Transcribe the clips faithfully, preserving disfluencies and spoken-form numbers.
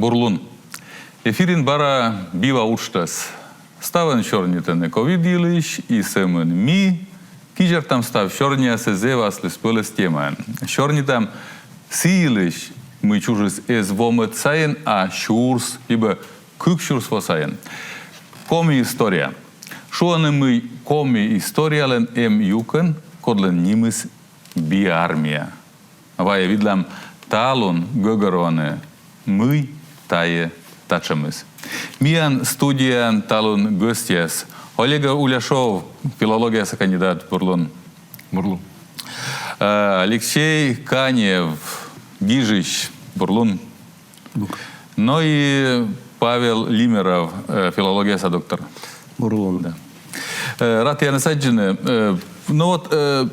Бур лун. Эфирын бара «Бива» уджтас. Ставӧн сёрнитӧны ковид йылысь, и сӧмын ми кизертам став сёрниясӧ зэв аслыс пӧлӧс темаӧн. Сёрнитам сы йылысь, мый чужис эз во мӧд сайын, а сюрс либӧ кык сюрс во сайын. Коми история. Шуӧны, мый коми историялӧн эм юкӧн, кодлӧн нимыс Биармия. Вайӧ видлам, талун гӧгӧрвоны, мый тайӧ татшӧмыс. Миян студияын талун гӧсьтъяс: Олег Уляшов, филологияса кандидат, бур лун. Бур лун. Э, Алексей Канев, гижысь, бур лун. Бур. Но и Павел Лимеров, э, филологияса доктор. Бур лун. Да. Э, рад тіянӧс аддзыны. Э, ну вот, э,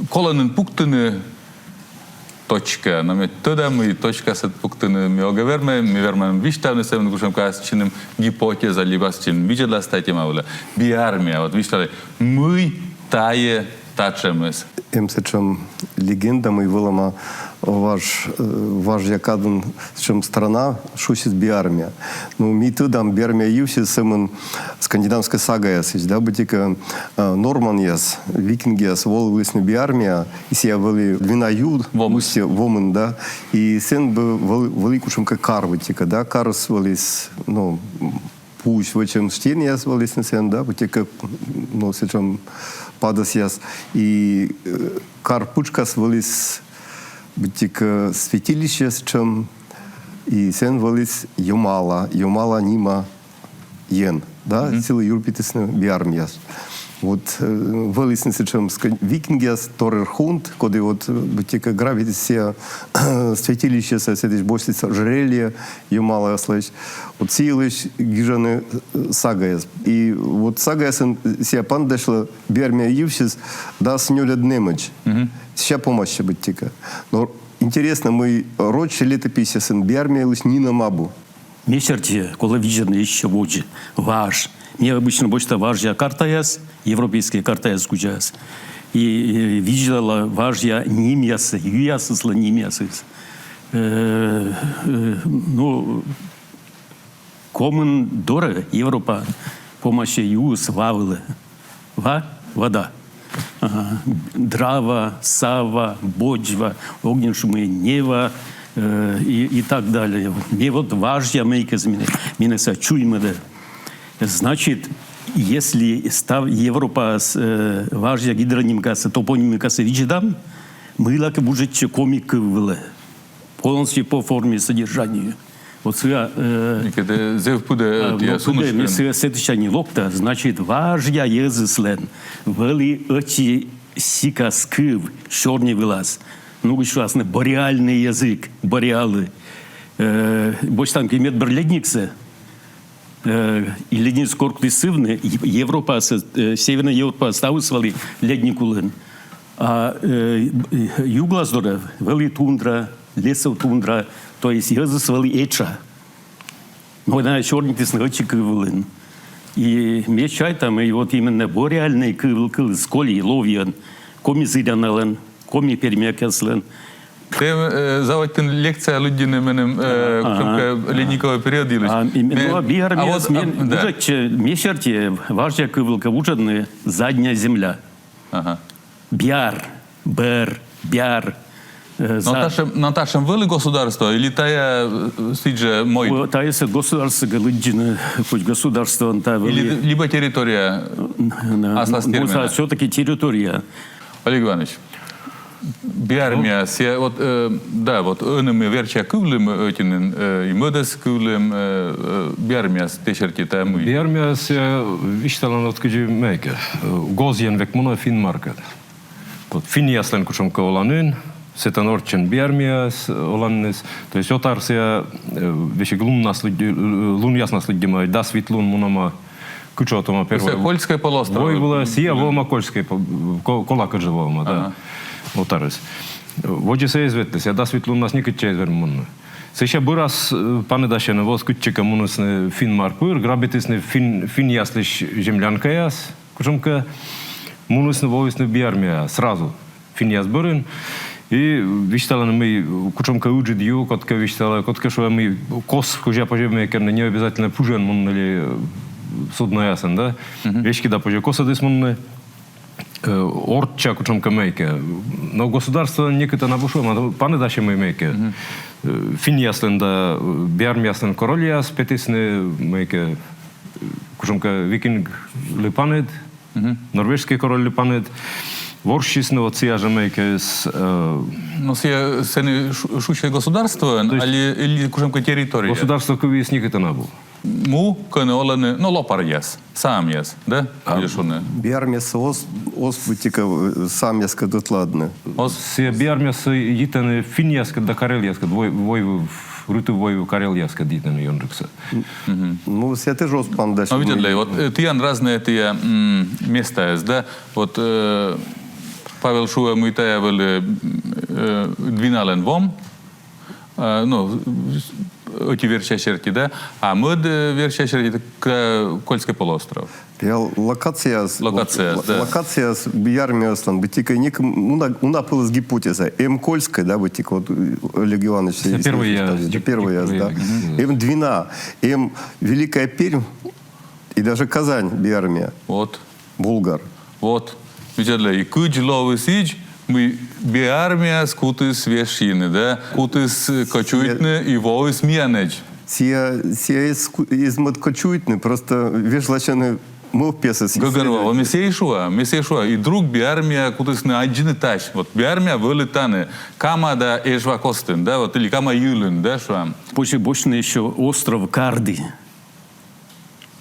колӧ нин пуктыны точка. Но ме тӧда, мый точкасӧ пуктыны ме ог вермӧй, ме верман висьтавны сӧмын кутшӧмкӧ асьным гипотеза либӧ асьным видзӧдлас тайӧ тема вылӧ. Биармия, вот висьталӧй, мый тайӧ татшӧмыс. Эм сэтшӧм легенда, мый вӧлӧма важ, э, важъя кадын сэтшӧм страна шусис Биармия. Ну, ми тӧдам, Биармия йывсьыс сӧмын скандинавскӧй сагаясысь, да, быттьӧкӧ, э, норманъяс, викингъяс волывлісны Биармия, и сія вӧлі вина ю, вомыс, устьӧ, вомын, да, и сэн бы вӧл-, вӧлі кутшӧмкӧ кар быттьӧкӧ, да, карыс вӧліс, ну, пуысь вӧчӧм стенъяс вӧлісны сэн, да, быттьӧкӧ, ну, сэтшӧм падӧсъяс. И, э, кар пытшкас вӧліс быттьӧкӧ святилище сэтшӧм, и сэн вӧліс Йомала, Йомала нима Ен, да, сылы юрпитісны биармияс. Вот, э, вӧлісны сэтшӧм ска-, викингъяс, Торер Хунд, коді вот, э, быттьӧкӧ грабитіс сія святилищесӧ, сэтысь босьтіс ожерелье Йомалаяслысь. Вот сы йылысь гижӧны, э, сагаяс. И вот сагаясын сія паныдасьлӧ Биармия йывсьыс дас нёльӧд нэмӧдз. Сэсся помасьӧ быттьӧкӧ. Но интереснӧ, мый роч летописьясын Биармия йылысь нинӧм абу. Ме серти, колӧ видзӧдны ещӧ водзӧ. Важ. Ме обычно босьта важъя картаяс, европейскӧй картаяс кузяс. И, э, видзӧдла важъя нимъяссӧ, юясыслӧн нимъясыс. Э, э, ну, комын дорӧ Европаын помасьӧ юыс ва вылӧ. Ва? Вода. Ага. Драва, Сава, Бодьва, ог нин шу мый, Нева, э, и, и так далее. Ме вот важъя мыйкӧ, менӧ, менӧ сія чуймӧдӧ. Значит, если став Европаас, э, важъя гидронимкаяссӧ, топонимкаяссӧ видзӧдам, мыйлакӧ вуджӧдчӧ коми кыв вылӧ. Полностью по форме и содержанию. Вот сія, э, зэв пыдӧ, а, тіян, ну, пыдӧ, сунышкын. Ме сія сэтысянь локта, значит, важъя йӧзыслӧн вӧлі ӧти сикас кыв сёрни вылас. Ну, кыдз шуасны, бореальный язык, бореалы. Э, босьтам кӧ медбӧр ледниксӧ, э, и ледникыс коркӧ сывны, Е-, Европаас, э, Севернӧй Европаас ставыс вӧлі ледник улын. А, э, юглас дорӧ вӧлі тундра, лесотундра, то есть йӧзыс вӧлі этша. Но найӧ сёрнитісны ӧти кыв вылын. И ме чайта, мый вот именно бореальнӧй кыв, кылыс колі ловйӧн коми зыряналӧн, коми пермякъяслӧн. Тэ, э, заводитін лекция лыддьыны меным, э, ага, кутшӧмкӧ ледниковӧй период йылысь. А, и, ме-, ну, а Биармияс, а вот, мен, а, да. Вуджӧдчӧ, ме серти, важъя кыв вылӧ кӧ вуджӧдны, задняя земля. Ага. Биар, бӧр, биар. Э, но за- татшӧм, но татшӧм вӧлі государство, или тайӧ, э, сідзжӧ мойд? О, тайӧс государствокӧ лыддьыны, хоть государствоӧн тайӧ вӧлі. Или либӧ территория, на, аслас, ну, терминӧн. Всё-таки территория. Олег Иванович, Биармия, сія, вот, э, да, вот ӧні ми верча кывлім ӧти нин, э, и мӧдӧс кывлім, э, э, Биармия, тэ серти, тайӧ мый? Биармия, сія висьталӧны вот кыдзи мыйкӧ, э, гозйӧн век мунӧ финн-маркӧд. Вот финнъяслӧн кутшӧмкӧ оланін, сэтӧн орччӧн Биармияас оланіныс. То есть отар сія, э, весиг луннас лыдди-, э, лунъяснас лыддьӧма, дас вит лун мунӧма, кытшӧ отӧма первой. Польскӧй полуостров. Войвылӧ, сія воӧма Кольскӧй по-, ко-, колакӧд жӧ воӧма, да. Ага. Отарыс. Водзӧсӧ эз ветлы, сія дас вит луннас некытчӧ эз вермы мунны. Сэсся бӧрас, э, паныдасьӧны, вот кытчӧкӧ мунісны финн-мар пыр, грабитісны финн-, финнъяслысь землянкаяс, кутшӧмкӧ, мунісны, воисны Биармияӧ сразу финнъяс бӧрын. И висьталӧны, мый кутшӧмкӧ ыджыд ю, кодкӧ висьталӧ, кодкӧ шуӧ, мый кос кузя позьӧ мыйкӧ, не обязательно пыжӧн мунны ли судноясӧн, да? Веськыда позьӧ косӧдыс мунны, э, орчча кутшӧмкӧ мыйкӧ. Но государство некытӧн абу, шуӧма, паныдасьӧ мый мыйкӧ. Э, финнъяслӧн да, э, биармияслӧн корольяс петісны мыйкӧ, э, кутшӧмкӧ викинглы паныд, норвежскӧй корольлы паныд, ворссисны вот сія жӧ мыйкӧыс, э, Но сія сэні шу-, шусьӧ государствоӧн, али, или кутшӧмкӧ территория? Государство кывйыс некытӧн абу. Му, кӧні олӧны, но, лопаръяс, саамъяс, да? А, или шуны. Биармиясӧс оз, оз быттьӧкӧ, э, саамъяскӧд ӧтлаӧдны. Оз. Сія биармиясӧс йитӧны финнъяскӧд да карелъяскӧд, вой-, войвыв, рытыв-войвыв карелъяскӧд йитӧны ёнджыксӧ. Ну, сія тыжӧ оз паныдасьӧ. Но видзӧдлӧй, вот, э, тіян разнӧй тіян, м, местаяс, да? Вот, э, Павел шуӧ, мый тая вӧлі, э, Двиналӧн вом, э, ну, ӧти версия серти, да? А мӧд, э, версия серти, это К-, Кольскӧй полуостров. Пиал локацияс, локацияс, вот, да. Локацияс биармияслӧн, быттьӧкӧ некым уна, уна пӧлӧс гипотеза. Эм Кольскӧй, да, быттьӧкӧ, вот, э, Олег Иванович, это первый яс, да. Эм Двина, эм Великая Пермь и даже Казань биармия. Вот. Булгар. Вот. Видзӧдлӧй, и кыдз лои сідз, мый биармияс кутіс вежсьыны, да? Кутіс, э, кочуйтны и воис миянӧдз. Сія, сія эз ку-, эз мӧд кочуйтны, просто вежласьӧны мӧвпъясӧс. Гӧгӧрвоа, ме сія и шуа, ме сія и шуа. И друг биармия кутісны аддзыны тась. Вот биармия вӧлі тані, Кама да Эжва костын, да, вот, или Кама йылын, да, шуам. Позьӧ босьтны ещё остров Карди.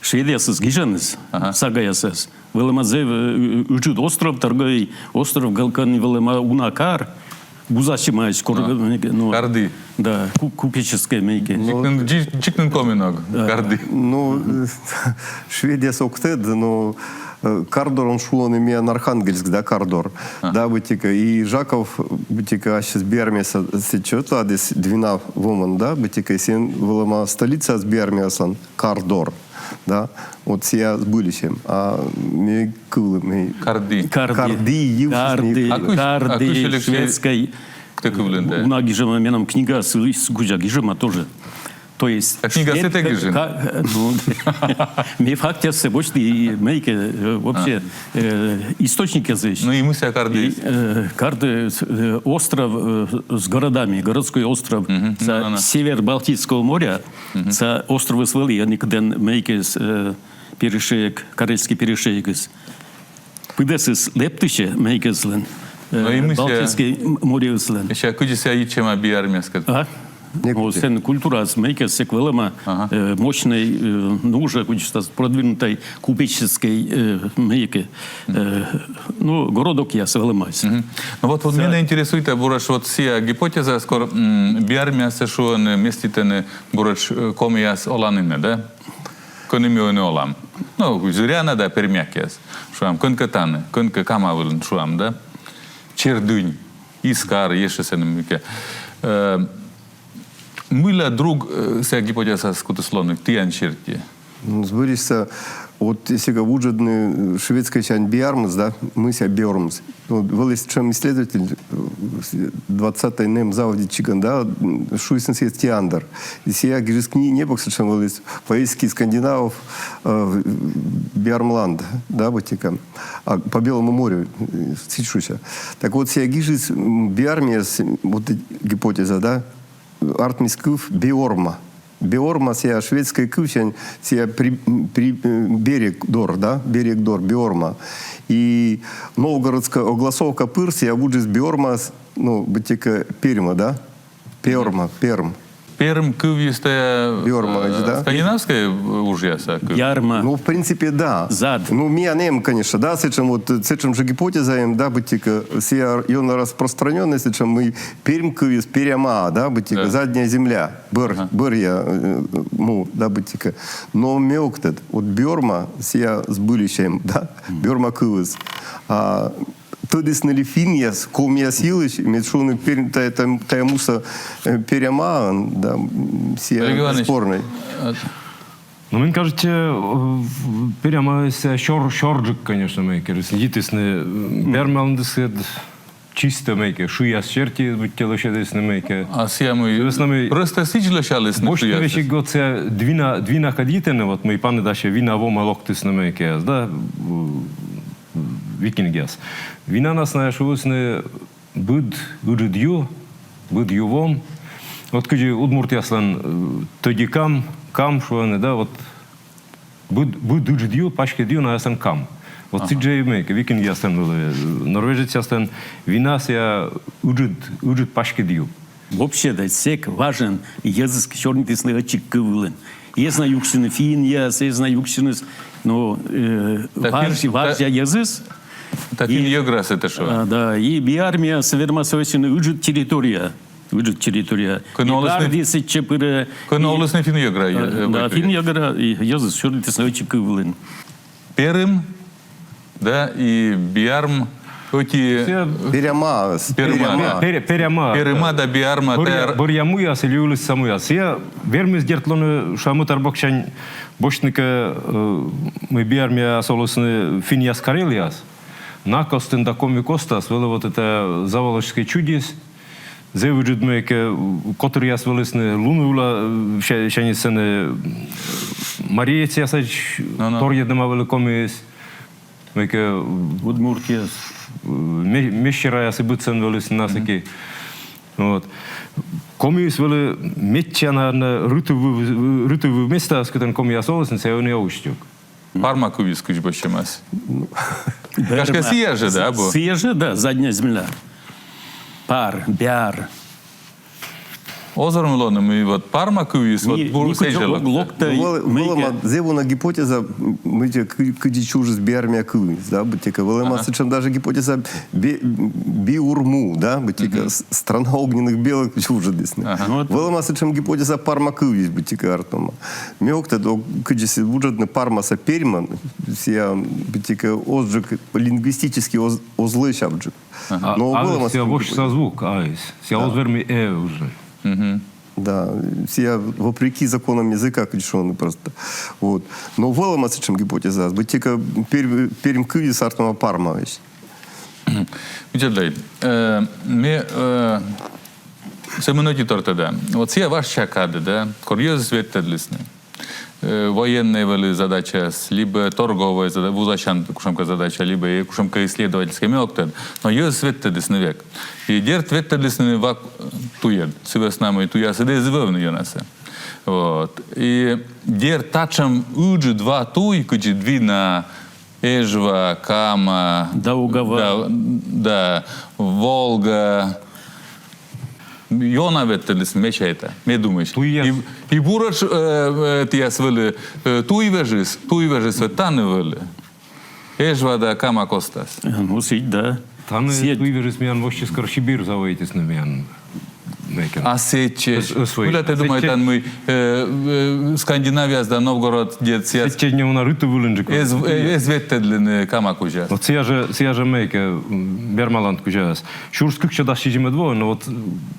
Шведъясыс гижӧныс, ага, сагаясыс. Вӧлӧма зэв, э, ыджыд остров, торговый остров, кӧні вӧлӧма уна кар. Вузасьӧмаӧсь кор-, а, мыйкӧ, ну, Карди. Да, ку-, купеческӧй мыйкӧ. Ну, дзик нин, дзик, дзик нин коми ног, да. Карди. Ну, э, шведъяс ог тӧд, но, э, Кардорӧн шулӧны миян Архангельск, да, Кардор. А. Да, быттьӧкӧ. И Жаков, быттьӧкӧ, ассьыс биармиясӧс сэтчӧ ӧтладіс Двина вомӧн, да, быттьӧкӧ, сэн вӧлӧма столицаяс биармияслӧн. Кардор, да, вот сія збыльысь эм, а ме кывлі, ме... Карди. Карди. Карди, йывсьыс ме... Карди, а кысь, а кысь, Алексей, шведскӧй. Кто кывлін, да? Уна гижӧма, менам книга, сы-, сы кузя гижӧма тоже. То есть... А книга сэтӧн гижӧма? Ка-, ну, ме фактъяссӧ босьті, и мыйкӧ, э, вообще, э, источникъясысь. Ну и мый сія Карди. И, э, Карди, э, остров, э, с городами, городской остров, северо-Балтийского моря. Сія островыс вӧлі, ӧні кытӧн мыйкӧыс, э, перешеек, Карельскӧй перешеекыс. Пыдӧсыс лэптысьӧ мыйкӧыслӧн, э, Балтийскӧй м-, моръяыслӧн. Сэсся кыдзи сія йитчӧма биармияскӧд? А? Ну, сэн культураыс мыйкӧыс сэк вӧлӧма, э, мощнӧй, э, ну, уже кутшӧмкӧ продвинутӧй купеческӧй, э, мыйкӧ, э, ну, городокъяс вӧлӧма. Ну вот, вот менӧ интересуйтӧ, буретш, вот сія гипотеза, кор, м, биармиясӧс шуӧны, меститӧны, буретш, э, комияс оланінӧ, да? Кӧні ми ӧні олам. Ну, зыряна да пермякъяс. Шуам, кӧнкӧ тані, кӧнкӧ Кама вылын, шуам, да? Чердынь, Искар, ещӧ сэн мыйкӧ. Э, мыйла друг, э, сія гипотезаыс кутіс лоны, тіян серти? Ну, збыльысь, вот, сэк вуджӧдны, э, шведскӧйсянь биармыс, да, мый сія биормыс. Вот вӧлі сэтшӧм исследователь, э, двадцатӧй нэм заводитчигӧн, да, м, шуисны сійӧс Тиандер. И сія гижис кни-, небӧг сэтшӧм вӧлі, «Поиски скандинавов, э, в, в Биармланд», да, быттьӧкӧ. А, «По Белому морю», э, сідз шусьӧ. Так вот, сія гижис, м, биармияс, вот, э, гипотеза, да, артмис кыв биорма. Биорма сія шведскӧй кывсянь, сія при-, при-, э, берег дор, да? Берег дор, биорма. И новгородскӧй огласовка пыр сія вуджис биормаӧс, ну, быттьӧкӧ Пермӧ, да? Перма, Перм. Перм кывйыс тая, биорма, э, да? Скандинавскӧй, э, уджъяса кыв? Ярма. Ну, в принципе, да. Зад. Ну, миян эм, конечно, да, сэтшӧм вот, э, сэтшӧм жӧ гипотеза эм, да, быттьӧкӧ, сія ёна распространённӧй, сэтшӧм, мый Перм кывйыс перема, да, быттьӧкӧ, да, задняя земля. Бӧр-, ага, бӧръя, э, му, да, быттьӧкӧ. Но ме ог тӧд, вот биорма, сія збыльысь эм, да, биорма кывйыс. А тӧдісны ли финнъяс комияс йылысь, мед шуны, пер-, тая, тая, тая мусӧ, э, перемаӧн, да, м, сія спорнӧй. Ну, мен кажется, э, перемаыс сія сёр-, сёрджык, конечно, мыйкӧ, йитісны, э, пермаландыскӧд, чисто мыйкӧ, шыяс серти, быттьӧ лӧсьӧдісны мыйкӧ. А сія мый... Просто сідз лӧсялісны шыяс. Босьтны весиг вот сія двина, двина кадь йитӧны, вот мый паныдасьӧ, вина вомӧ локтісны мыйкӧяс, да, викингъяс. Винанас найӧ шуисны быд ыджыд ю, быд ю вом. Вот кыдзи удмуртъяслӧн тӧдикам, кам шуӧны, да, вот быд, быд ыджыд ю, паськыд ю, найӧслӧн кам. Вот сідз жӧ и мыйкӧ викингъяслӧн вӧлі, норвежецъяслӧн вина сія ыджыд, ыджыд паськыд ю. Вообще-то сэк важӧн йӧзыс сёрнитісны ӧтчыд кыв вылын. Эз на юксьыны финнъяс, эз на юксьыны, но варзя йӧзыс. Та финн-йӧграс этшӧма. Да, и Биармиясӧ вермас вӧчны ыджыд территория. Ыджыд территория. Кӧні олісны... Сэтчӧ пырӧ. Кӧні олісны финн-йӧгра. Да, финн-йӧгра йӧзыс сёрнитісны ӧтчыд кыв вылын. Перым, да, и Биарм, ӧти... Перема. Перема. Перема. Перема да Биарма. Бӧръя муяс или ылісса муяс. Сія вермис, дерт, лоны, шуам, ӧтар боксянь босьтны кӧ, мый Биармияас олісны финнъяс, карелъяс. На костын да коми костас вӧлі вот это Заволжскӧй чудис. Зэв ыджыд мыйкӧ котыръяс вӧлісны, лунвыласяньыс сэні мариецъясӧдз торйӧдӧма вӧлі комиыс. Мыйкӧ удмуртъяс, мещераяс и быдсӧн вӧлісны на сэки. Вот. Комиыс вӧлі медся, наверно, рытыв, рытыв местаяс, кытӧн комияс олісны, сія ӧнія Устюг. Парма кывйыс кыдз босьтӧмаӧсь? Гашкӧ, сія жӧ, да, абу? Сія жӧ, да, задняя земля. Пар, Биар. Оз вермы лоны, мый вот Парма кывйыс вот бур сэсся локтӧ. Вӧлӧма зэв уна гипотеза, мый кыдзи чужис Биармия кывйыс, да, быттьӧкӧ. Вӧлӧма сэтшӧм даже гипотеза Биурму, да, быттьӧкӧ, страна огненных белок чужӧдісны. Вӧлӧма сэтшӧм гипотеза Парма кывйыс, быттьӧкӧ, артмӧма. Ме ог тӧд, кыдзи сійӧс вуджӧдны, Пармасӧ Перьмӧн, сія быттьӧкӧ озджык, лингвистически оз, оз лӧсявджык. Но вӧлӧма сэтшӧм гипотеза. Сія вошса звук, а сія оз вермы э уже. Да, сія вопреки законам языка, кыдз шуӧны, просто. Вот. Но вӧлӧма сэтшӧм гипотеза, быттьӧкӧ Перьм, Перьм кывйыс артмӧма Пармаысь. Видзӧдлӧй, ме сӧмын ӧтитор тӧда. Вот сія важся кадӧ, да, кор йӧзыс ветлӧдлісны. Военнӧй вӧлі задачаяс, либӧ торговӧй зада-, вузасян кутшӧмкӧ задача, либӧ кутшӧмкӧ исследовательскӧй, ме ог тӧд. Но йӧзыс ветлӧдлісны век. И дерт, ветлӧдлісны век туйӧд. Сы вӧсна мый туйясыд эз вӧвны ёнасӧ. Вот. И дерт, татшӧм ыджыд ва туй, кыдзи Двина, Эжва, Кама, Даугава. Да, да, Волга. Ёна ветлӧдлісны, ме чайта, ме думысь. И, и буретш тіяс вӧлі туйвежыс, туйвежыс вӧлі тані вӧлі. Эжва да Кама костас. Ну, сідз, да. Тані туйвежыс миян вообще скоро Сибирь заводитіс, но миян. А сэтчӧдз. Мыйла тэ думайтан, мый скандинавъяс да Новгородец? Сэтчӧдз неуна рытыв вылынджык эз, эз ветлӧдлыны Кама кузяс. Вот сія жӧ, сія жӧ мыйкӧ, Бермаланд кузяс. Сюрс кыксё дас сизимӧд воын, но вот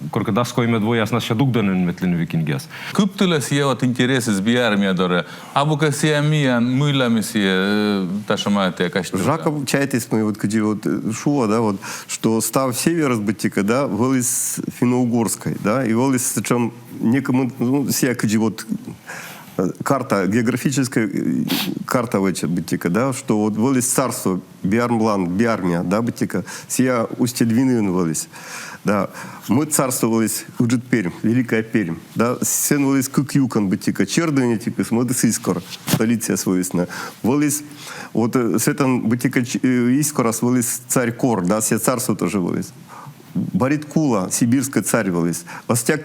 коркӧ дас коймӧд вояснас сэсся дугдӧны ветлыны викингъяс. Кыптылӧ сія вот интересыс Биармия дорӧ. Абу кӧ сія миян, мыйла ми сія татшӧма тіян казьтылам. Жакоб чайтіс, мый вот кыдзи вот шуӧ, да, вот, что став северыс быттьӧкӧ, да, вӧліс финно-угорскӧй, да, и вӧліс сэтшӧм некымын, ну, сія кыдзи вот карта, географическӧй карта вӧчӧ быттьӧкӧ, да, что вот вӧліс царство Биармланд, Биармия, да, быттьӧкӧ, сія устьӧ Двинаын вӧліс. Да, мӧд царство вӧліс, Ыджыд Пермь, Великая Пермь. Да, сэн вӧліс кык юкӧн быттьӧкӧ, Чердынетикыс, мӧдыс Искор, столицаяс вӧлісны. Вӧліс, вот сэтӧн быттьӧкӧ Искорас вӧліс царь Кор, да, сія царство тоже вӧліс. Бариткула, сибирскӧй царь вӧліс. Остяк,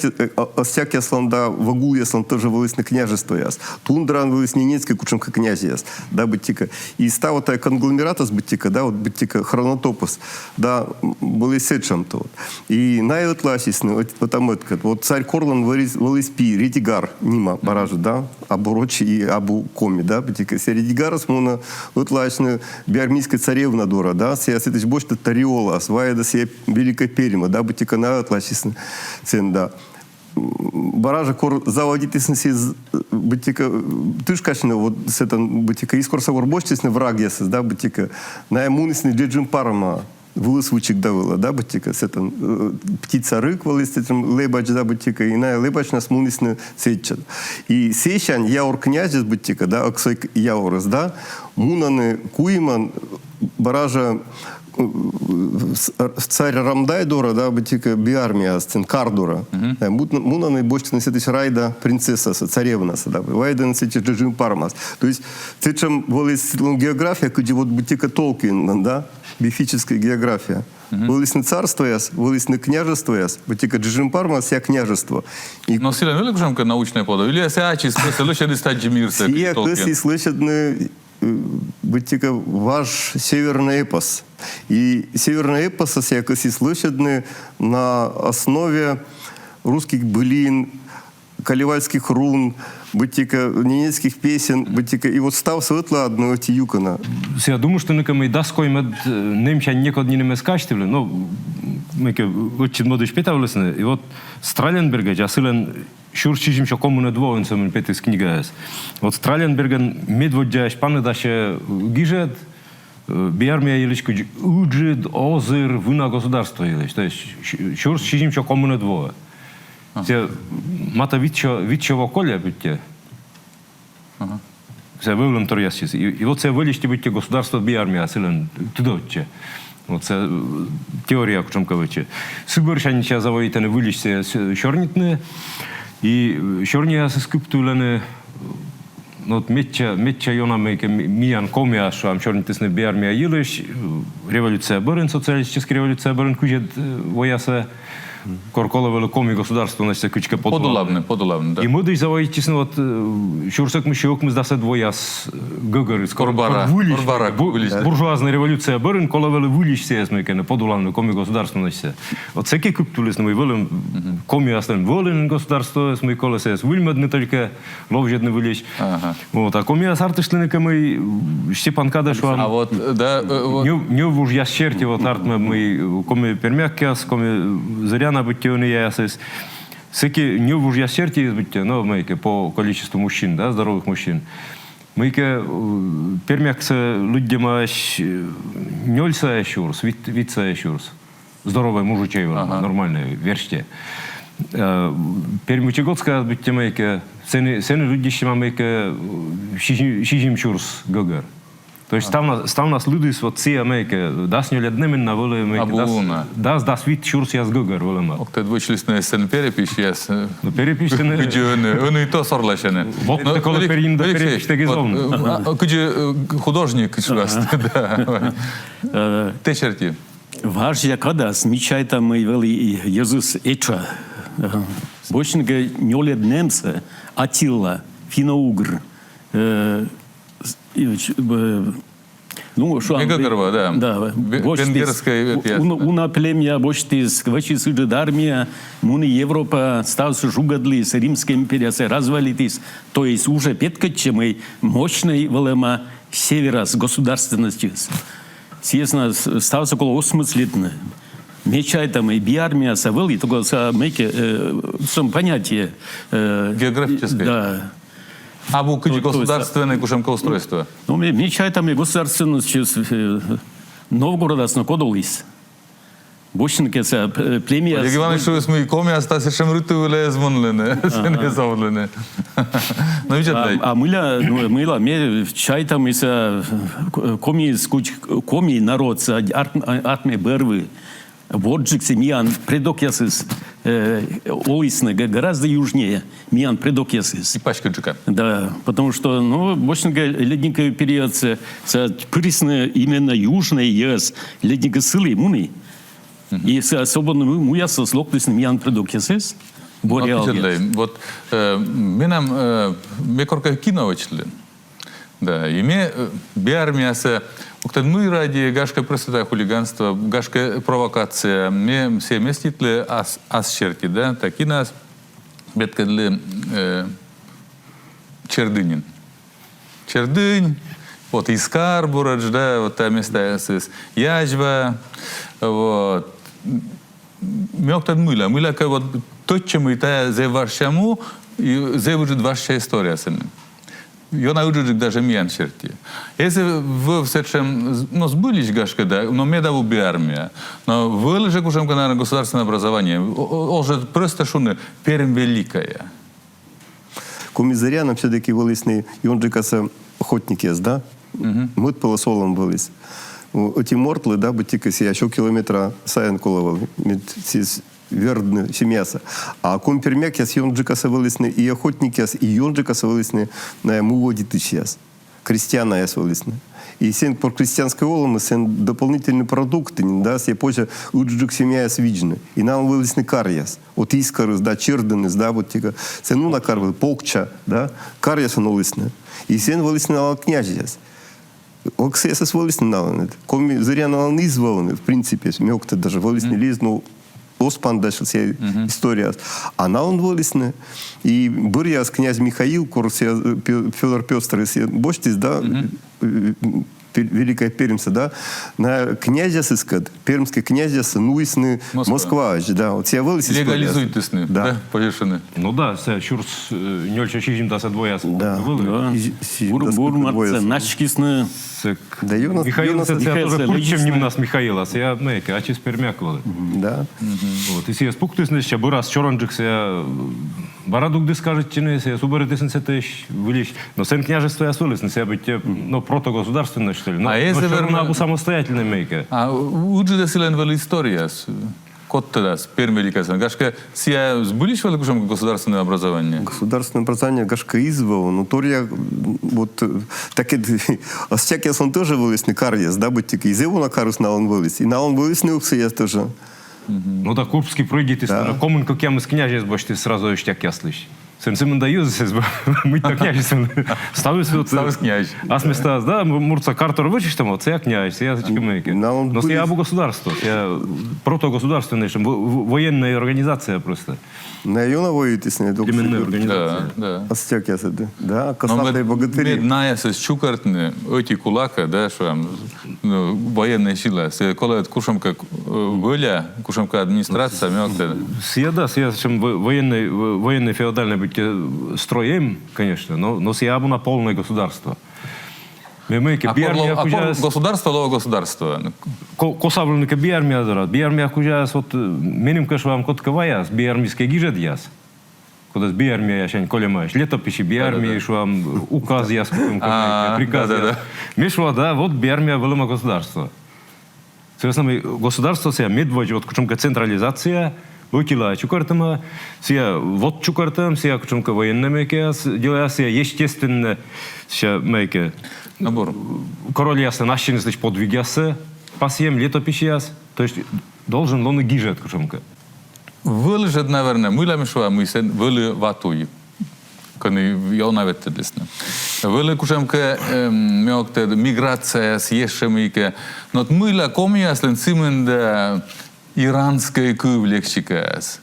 остякъяслӧн да вӧгулъяслӧн тоже вӧлісны княжествояс. Тундраын вӧліс ненецкӧй кутшӧмкӧ князьяс, да, быттьӧкӧ. И став тайӧ конгломератыс быттьӧкӧ, да, вот быттьӧкӧ хронотопыс, да, вӧліс сэтшӧмтӧ вот. И найӧ ӧтлаасисны ӧта-мӧдкӧд. Вот царь Корлӧн вӧліс, вӧліс пи Редигар нима, бара жӧ, да, абу роч и абу коми, да, быттьӧкӧ. Сія Редигарыс мунӧ ӧтлаасьны Биармийскӧй царевна дорӧ, да, сія сэтысь босьтӧ Тореолаӧс, вайӧдӧ сія Великӧй Перьмӧ, да, быттьӧкӧ найӧ ӧтлаасисны сэн, да. Бара жӧ, кор заводитісны сійӧс быттьӧкӧ тышкасьны, вот сэтӧн быттьӧкӧ Искорса кор босьтісны врагъясӧс, да, быттьӧкӧ, найӧ мунісны Джеджын Пармаӧ. Вылыс вычик да вылӧ, да, быттьӧкӧ, сэтӧн, э, птица-рык вӧліс, сэтӧн лэбач, да, быттьӧкӧ, и найӧ лэбачнас мунісны сэтчӧ. И сэсянь Яур князьыс быттьӧкӧ, да, Ӧксӧй Яурыс, да, мунӧны куимӧн, бара жӧ, э, с-, э, царь Рамдай дорӧ, да, быттьӧкӧ, би армияас, сэтӧн кар дорӧ. Э, мут-, мунӧны босьтны сэтысь Райда принцессасӧ, царевнасӧ, да, вайӧдӧны сэтчӧ Джиджин-Пармас. То есть сэтшӧм вӧліс география, кыдзи вот быттьӧкӧ Толкинлӧн, да, мифическая география. Вӧлісны царствояс, вӧлісны княжествояс, быттьӧкӧ Джиджин-Парма — сійӧ княжество. И Но сылӧн вӧлі кутшӧмкӧ научнӧй подув? Или сійӧ ачыс просто лӧсьӧдіс тадзи мирсӧ, сійӧ Толкин? Кӧсйис лӧсьӧдны, э, быттьӧкӧ важ северный эпос. И северный эпос сійӧ кӧсйис лӧсьӧдны на основе русских былин, калевальских рун, быттьӧкӧ ненецких песен, быттьӧкӧ, и вот ставсӧ ӧтлаӧдны ӧти юкӧнӧ. Сійӧ думыштӧны кӧ, мый дас коймӧд, э, нэмсянь некод нинӧм эз казьтывлы, но, мыйкӧ, ӧтчыд мӧдысь петавлісны, и вот Страленбергӧдз, а сылӧн сюрс сизимсё комынӧд воын сӧмын петіс книгаяс. Вот Страленбергӧн медводдзаысь паныдасьӧ гижӧд, э, би армия йылысь кыдз ыджыд, озыр, вына государство йылысь. То есть сю-, сюрс сизимсё комынӧд воӧ. Сійӧ матӧ витсё, витсё во кольӧ быттьӧ. Сійӧ вӧвлӧмторъясыс. И, и вот сійӧ вӧлисти быттьӧ государство, би армия сылӧн тыдовтчӧ. Вот сійӧ, э, теория кутшӧмкӧ вӧчӧ. Сы бӧрсянь сійӧ заводитӧны выльысь сійӧс сёрнитны. И, э, сёрниясыс кыптывлӧны, э, ну, вот медся, медся ёна мыйкӧ ми-, миян, комияс, шуам, сёрнитісны би армия йылысь, э, революция бӧрын, социалистическӧй революция бӧрын, кызьӧд, э, воясӧ, кор колӧ вӧлі коми государствонасьсӧ кыдзкӧ подулавны. Подулавны, подулавны, да. И мӧдысь заводитісны вот, э, сюрс ӧкмыссё ӧкмысдасӧд вояс, э, гӧгӧрыс. Кор бара, буржуазнӧй революция бӧрын колӧ вӧлі выльысь сійӧс мыйкӧ нӧ подулавны коми государствонасьсӧ. Вот сэки кыптывлісны, мый вӧлӧм комияслӧн вӧлі нин государствоыс, мый колӧ сійӧс выльмӧдны только, ловзьӧдны выльысь. Ага. Вот, а комияс артыштӧны кӧ, мый, м, Степан кадӧ, шуам, а вот, да, э, вот. Ньӧ-, ньӧввужъяс серти вот артмӧ, мый, э, коми пермякъяс, коми, э, зыряна быттьӧ ӧнія ясыс. Сэки ньӧввужъяс серти быттьӧ, но мыйкӧ по количеству мужчин, да, здоровых мужчин. Мыйкӧ, э, пермяксӧ лыддьӧмаӧсь, э, нёль сайӧ сюрс, вит, вит сайӧ сюрс. Здоровӧй мужичӧй вӧлӧма, нормальнӧй, верстьӧ. Э, Пермь-Вычегодскаяс быттьӧ мыйкӧ, сэні, сэні лыддьысьӧма мыйкӧ, э, сизим, сизим сюрс гӧгӧр. То есть ставнас, ставнас лыдыс вот сійӧ мыйкӧ, дас нёльӧд нэмын на вӧлі мыйкӧ, дас, дас, дас вит сюрсъяс гӧгӧр вӧлӧма. Ог тӧд, вӧчлісны сэн переписьяс, э, ну, переписьтӧны. Кыдзи ӧні, ӧні и то сорласьӧны. Вот. Но, колӧ Алек-, перейти, Алексей, переписьтӧг и вот, зон. Э, а, кыдзи, э, художник, кыдзи вас, да. Э, тэ серти. Важъя кадас, ми чайтам, мый вӧлі йӧзыс этша. Э, босьтны кӧ нёльӧд нэмсӧ, Аттила, финно-угр. Э, с-, и, ч-, б-, ну, шуам, гӧгӧрвоа, да. Да, ве-, босьтіс, венгерскӧй у-, ветвь. Уна, уна племя босьтіс, вӧчис ыджыд армия, муніс Европаӧ, ставсӧ жугӧдліс, Римскӧй империясӧ развалитіс. То есть уже петкӧдчӧ, мый мощнӧй вӧлӧма северас государственностьыс. Сійӧс на с-, ставсӧ колӧ осмыслитны. Ми чайтам, и би армияса вӧлі, только сійӧ мыйкӧ, э, сӧмын понятие, э, географическӧй. Да. Абу кыдзи, то-, то есть, государственнӧй кутшӧмкӧ устройство. Ну, ми, ми чайтам, и государственность, э, Новгородас нин кодъяліс. Босьтны кӧ сійӧ, э, племя. Олег Иванович шуис, мый комияс та сэтшӧм рыт вылӧ эз мунлыны, сэн эз овлыны. Но видзӧдлӧй. А, а мыйла, ну, мыйла, ми чайтам, мый сійӧ, э, коми, кыдз-, коми народсӧ арт-, артмӧ бӧрвыв. Вотджык сійӧ миян предокъясыс, э, олісны г-, гораздо южнее миян предокъясыс. И паськыдджыка. Да, потому что, ну, босьтны кӧ ледниковый периодсӧ, сійӧ пырисны именно южнӧй йӧз, ледникыс сылы муніс. И сійӧ особенно му-, муясыс локтісны миян предокъясыс, Бурятияс. Вот, э, менам, э, ме коркӧ кино вӧчлі. Да, и ме, э, би армиясӧ, ог тӧд, мый ради, гашкӧ, просто тайӧ хулиганство, гашкӧ, провокация. Ме сійӧ меститлі ас, ас серти, да, тайӧ киноас, петкӧдлі, э, Чердыньын. Чердынь, вот Искар, Бурыдж, да, вот тайӧ местаясыс, Язьва, вот. Ме ог тӧд, мыйла, мыйла кӧ вот тӧдчӧ, мый тайӧ зэв важся му, и зэв ыджыд важся история сэні. Ёна ыджыдджык даже миян серти. Эсійӧ вӧв сэтшӧм, з- но збыльысь, гашкӧ, да, но медым вӧв биармия. Но вӧлі жӧ кутшӧмкӧ, наверно, государственнӧй образование. О- о- Оз жӧ прӧстӧ шуны «Пермь великая». Коми зорянын всё-таки вӧлісны ёнджыкасӧ охотникъяс, да? Мгм. Мӧд пӧлӧс олӧм вӧліс. О- ӧти мортлы, да, быттьӧкӧ сійӧ сё километра сайын колӧ вӧлі. Мед сійӧс вердны семьясӧ. А коми-пермякъяс ёнджыкасӧ вӧлісны и охотникъяс, и ёнджыкасӧ вӧлісны на му водитысьяс. Крестьянаяс вӧлісны. И сэн пыр крестьянскӧй олӧмыс, сэн дополнительнӧй продукт, да, сійӧ позьӧ ыджыдджык семьяяс видзны. И налӧн вӧлісны каръяс. Вот Искӧрыс, да, Чердыныс, да, вот тика. Сэн уна кар вӧлі, Покча, да, каръясӧн олісны. И сэн вӧлісны налӧн князьяс. Ог сійӧясыс вӧлісны налӧн. Коми зоря налӧн из вӧліны, в принципе, мӧдтор даже вӧлісны ли из, но оз пантасьлы сійӧ историяас. А налӧн вӧлісны. И бӧръяыс князь Михаил, кор сійӧ, э, Пё- Фёдор Пёстрый сійӧс босьтіс, да, э, Пе- Великӧй Пермсӧ, да. На князьясыскӧд, пермскӧй князьяссӧ нуисны Москва. Москваӧдз, да. Вот сійӧ вӧліс историяас. Легализуйтісны, да, да, повешены. Ну да, сійӧ сюрс, э, нёльсё сизимдасӧд вояс. Да. Вӧлі. Да. Сизим- сизимдасӧд вояс. Бур- бурматсӧ начкисны. Сэк. Да, Ёнас, Михаил Ёнас сэтшӧм тоже пурччӧм нимнас Михаил, а сійӧ мыйкӧ, ачыс пермяк вӧлі. Да. Вот, и сійӧс пуктісны, сійӧ бӧрас чорыдджык сійӧ, э, бара дугдіс кажитчыны, сійӧс уберитісны сэтысь, выльысь. Но сэн княжествояс вӧлісны, сійӧ быттьӧ, но, протогосударственнӧй, что ли. Но, а но эсійӧ всё равно вермӧ абу самостоятельнӧй мыйкӧ. А ыджыд эсылӧн вӧлі историас. Код тӧдас, Пермь великаяслӧн. Гашкӧ, сійӧ збыльысь вӧлі кутшӧмкӧ государственнӧй образование? Государственнӧй образование, гашкӧ, из вӧв, но торъя, м, вот, э, так и асчакъяслӧн тоже вӧлісны каръяс, да, быттьӧкӧ. И зэв уна карыс налӧн вӧліс. И налӧн вӧлісны ӧксӧяс тоже. Ну да, Курбский пройдитіс, да, но комын кӧкъямыс князьӧс босьтіс сразу асчакъяслысь. Сэн сымында йӧзыс эз вӧв, мыйта князь сэн. Ставыс вот, ставыс князь. Ас местаас, да, м- муртса картор вӧчыштӧм, вот, сійӧ князь, сійӧ сэтшӧм мыйкӧ. Но сійӧ абу государство, сійӧ протогосударственнӧй, сэтшӧм во- во- военнӧй организация просто. Найӧ ёна воитісны, да. Племённӧй организация. Да, да. Асчакъясыд, да. Но кӧсъя мед- богатыри. Мед наясӧс чукӧртны ӧти кулакӧ, да, шуам, ну, военнӧй сила. Сійӧ колӧ кутшӧмкӧ, э, воля, кутшӧмкӧ администрация, мед тӧ- Сійӧ да, сійӧ сэтшӧм во- военнӧй, во- военнӧй феодальнӧй быттьӧ, э, строй эм, конечно, но, но сійӧ абу на полнӧй государство. Ме мыйкӧ, а биармия кор ло- а кор кузяс государство, лоӧ государство. Ко- косавлыны кӧ биармия дорас, биармия кузяс, вот, э, меным кӧ, шуам, кодкӧ ваяс биармийскӧй гижӧдъяс. Кодъяс биармиясянь кольӧмаӧсь, летописи биармии, да, да, да, шуам, указъяс, кутшӧмкӧ, а, приказъяс. Да, да, да. Ме шуа, да, вот биармия вӧлӧма государство. Сы вӧсна мый государство сійӧ медводз вот кутшӧмкӧ централизация, ӧтилаӧ чукӧртӧма, сійӧ вот чукӧртӧм, сійӧ кутшӧмкӧ военнӧй мыйкӧяс делаяс, сійӧ естественнӧ, сійӧ мыйкӧ. Набор. Корольяслӧн ассьыныслысь подвигъяссӧ пасйӧм, летописьяс, то есть должен лоны гижӧд кутшӧмкӧ. Вӧлі жӧ, наверно, мыйла ме шуа, мый сэн вӧлі ва туй, кӧні ёна ветлӧдлісны. Вӧлі кутшӧмкӧ, эм, ме ог тӧд, миграцияяс, ещӧ мыйкӧ. Но вот мыйла комияслӧн сымында иранскӧй кыв лексикаас.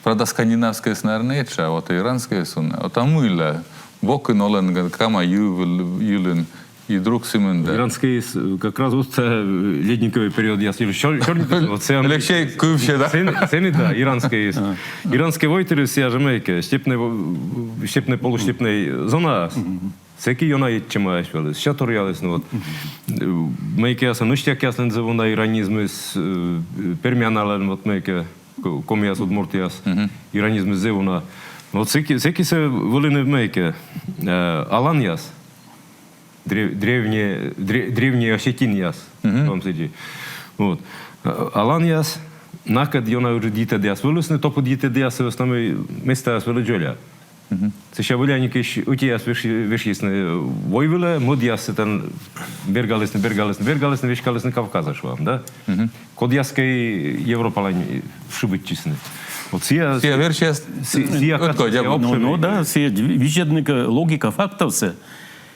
Правда, скандинавскӧйыс, наверно, этша, вот иранскӧйыс уна. Вот а мыйла? Вокын олӧн, Кама йывйылын, и друг сымында. Иранскӧйыс, э, как раз вот, э, ледниковӧй периодъяс йылысь сёр- сёрнитіс, вот сэ- Алексей кывсьӧ, да? Сэн- сэні, да, иранскӧйыс. Иранскӧй войтырыс сійӧ жӧ мыйкӧ, степнӧй, во- степнӧй, полустепнӧй зонаыс. Сэки ёна йитчӧмаӧсь вӧлі, сэсся торъялісны, ну вот. Э, мыйкӧяслӧн, ыстякъяслӧн зэв уна иранизмыс, э, пермяналӧн, вот мыйкӧ, ко- комияс, удмуртъяс, иранизмыс зэв уна. Вот сэки, сэки сэ вӧліны мыйкӧ, э, аланъяс. Древ- древние, дре- древние осетинъяс. Мгм. Вам сыдзи. Вот. Э, аланъяс, накӧд ёна ыджыд йитӧдъяс вӧлісны, топыд йитӧдъяс, в основном местаяс вӧлі дзоля. Мгм. Сэсся вӧляникысь ӧтияс веш- вешйисны войвылӧ, мӧдъяс сэтӧн бергалісны, бергалісны, бергалісны, веськалісны Кавказӧ, шуам, да? Мгм. Кодъяскӧ Европалань шыбитчисны. Вот сійӧ, сійӧ версияыс, сійӧ, сійӧ ӧткодь, кадсӧ, сійӧ, ну, ну да, сійӧ видзӧдны кӧ логика фактовсӧ.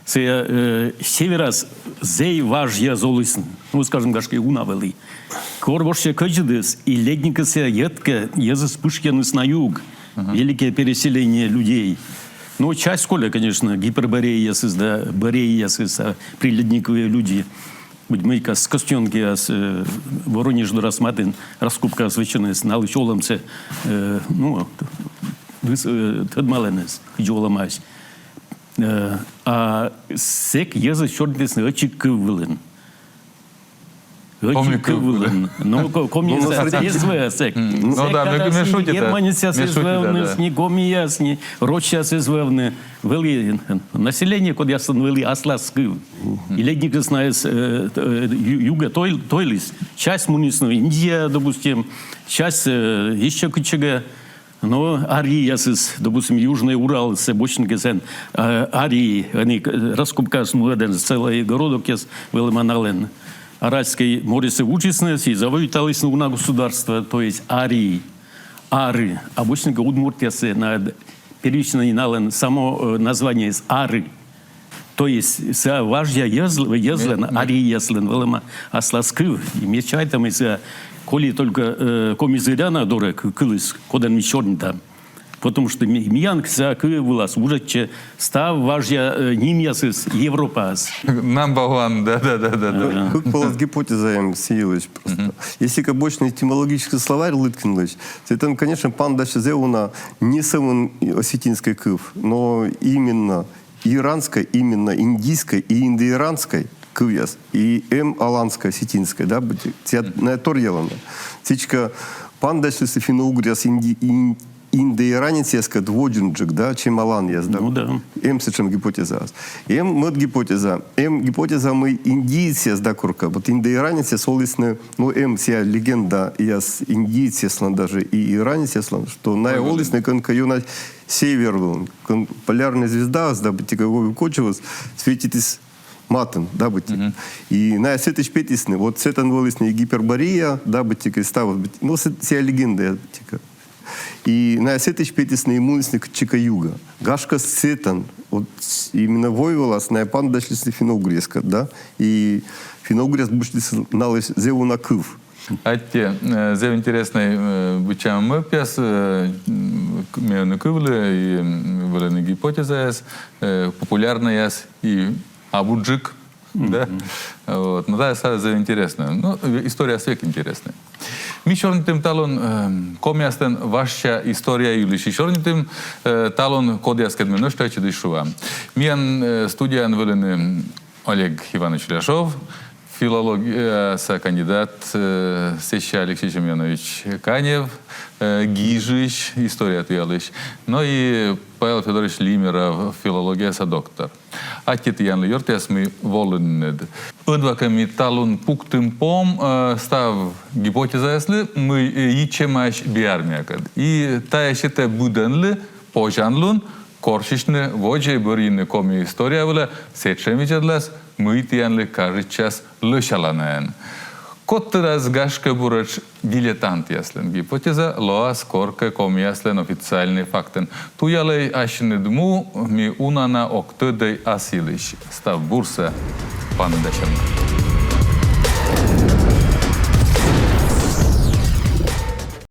Сійӧ, э, северас зэй важ йӧз олісны. Ну, скажем, гашкӧ, уна вӧлі. Кор вообще кӧдзыдыс, и ледникыс сійӧ йӧткӧ, йӧзыс пышйӧныс на юг. Великое переселение людей. Ну, часть кольӧ, конечно, гипербореяясыс да бореяясыс, а приледниковые люди. Быттьӧ мыйкӧ костёнкияс, э, Воронеж дорас матын раскопкаяс вӧчӧныс, налысь олӧмсӧ, э, ну, вис- э, тӧдмалӧныс, кыдз олӧмаӧсь. Э, А сэк йӧзыс сёрнитісны ӧтчыд кыв вылын. Ӧтчыд кыв вылын. Ну, ко- коми... Ну, на стратегическом... СВ сэк. Ну да, ме, ме шуті, да. Германецъяс эз вӧвны, ни комияс, ни рочьяс эз вӧвны. Вӧлі население, кодъяслӧн вӧлі аслас кыв. И лейтнигыс найӧс, э, э, ю- югӧ той- тойліс. Часть мунісны Индияӧ, допустим, часть, э, ещӧ кытчӧкӧ. Но арийясыс, допустим, Южный Урал, сійӧ босьтны кӧ сэн, э, арий, ӧні, э, раскопкаяс нуӧдӧны, целый городокъяс вӧлӧма налӧн. Аральскӧй морӧсӧ вуджисны, сійӧс завоеватьлісны уна государство, то есть арий, ары. А босьтны кӧ удмуртъясӧс, на первичнӧй налӧн само, э, названиеыс ары. То есть сійӧ важъя йӧз- йӧзлӧн, арийяслӧн вӧлӧма аслас кыв. И ме чайта, мый сійӧ коли только, э, коми-зыряна дорӧ кы- кылыс, кодӧн ми сёрнитам. Потому что ми- миян сійӧ кыв вылас вуджӧдчӧ став важъя, э, нимъясыс Европаас. Number one, да, да, да, да, да. Кык полӧс гипотеза эм сійӧ йылысь просто. Если кӧ босьтны этимологический словарь Лыткинлысь, сэтӧн, конечно, паныдасьӧ зэв уна не сӧмын осетинскӧй кыв, но именно иранскӧй, именно индийскӧй и индоиранскӧй кывъяс, и эм аланскӧй, осетинскӧй, да, быттьӧ, сійӧ на торъялӧны. Сідзкӧ паныдасьлісны финно-угръяс инди- ин- индоиранецъяскӧд водзынджык, да, чем аланъяс, да. Ну да. Эм сэтшӧм гипотезаыс. Эм мӧд гипотеза. Эм гипотеза, мый индиецъяс, да, коркӧ. Вот индоиранецъяс олісны, ну, эм сійӧ легендаяс индиецъяслӧн даже и иранецъяслӧн, что найӧ олісны кӧнкӧ ёна север вылын, кӧн полярнӧй звездаыс, да, быттьӧкӧ, вӧв кочуыс светитіс матын, да, быттьӧкӧ. И найӧ сэтысь петісны, вот сэтӧн вӧлісны и Гиперборея, да, быттьӧкӧ, ставыс быттьӧкӧ. Ну, сэ- сійӧ легендаяс быттьӧкӧ. И найӧ сэтысь петісны и мунісны кытчӧкӧ югӧ. Гашкӧ, сэтӧн, вот именно войвылас найӧ паныдасьлісны финно-угръяскӧд, да, и финно-угръяс босьтлісны налысь зэв уна кыв. Аттьӧ, э, зэв интереснӧй, э, быдсяма мӧвпъяс, э, м, к- ме ӧні кывлі, и, м, вӧліны гипотезаяс, э, популярнӧйяс, и абуджык, да? Вот. Ну да, сійӧ зэв интереснӧ. Ну, э, историяыс век интереснӧй. Ми сёрнитім талун, э, комияслӧн важся история йылысь. И сёрнитім, э, талун кодъяскӧд, ме нӧшта ӧтчыдысь шуа. Миян, э, студияын вӧліны Олег Иванович Ляшов, филологияса кандидат, э, сэсся Алексей Семёнович Канев, э, гижысь, история туялысь, но и Павел Фёдорович Лимеров, филологияса доктор. Аттьӧ тіянлы, ёртъяс, мый волінныд. Ӧдвакӧ ми талун пуктім пом, э, став гипотезаяслы, мый, э, йитчӧмаӧсь биармиякӧд. И тайӧ сетӧ быдӧнлы позянлун корсьысьны водзӧ бӧрйыны коми история вылӧ сэтшӧм видзӧдлас, мый тіянлы кажитчас лӧсяланаӧн. Код тӧдас, гашкӧ, буретш дилетантъяслӧн гипотеза лоас коркӧ комияслӧн официальнӧй фактӧн. Туялӧй ассьыныд му, ми уна на ог тӧдӧй ас йылысь. Став бурсӧ, паныдасям.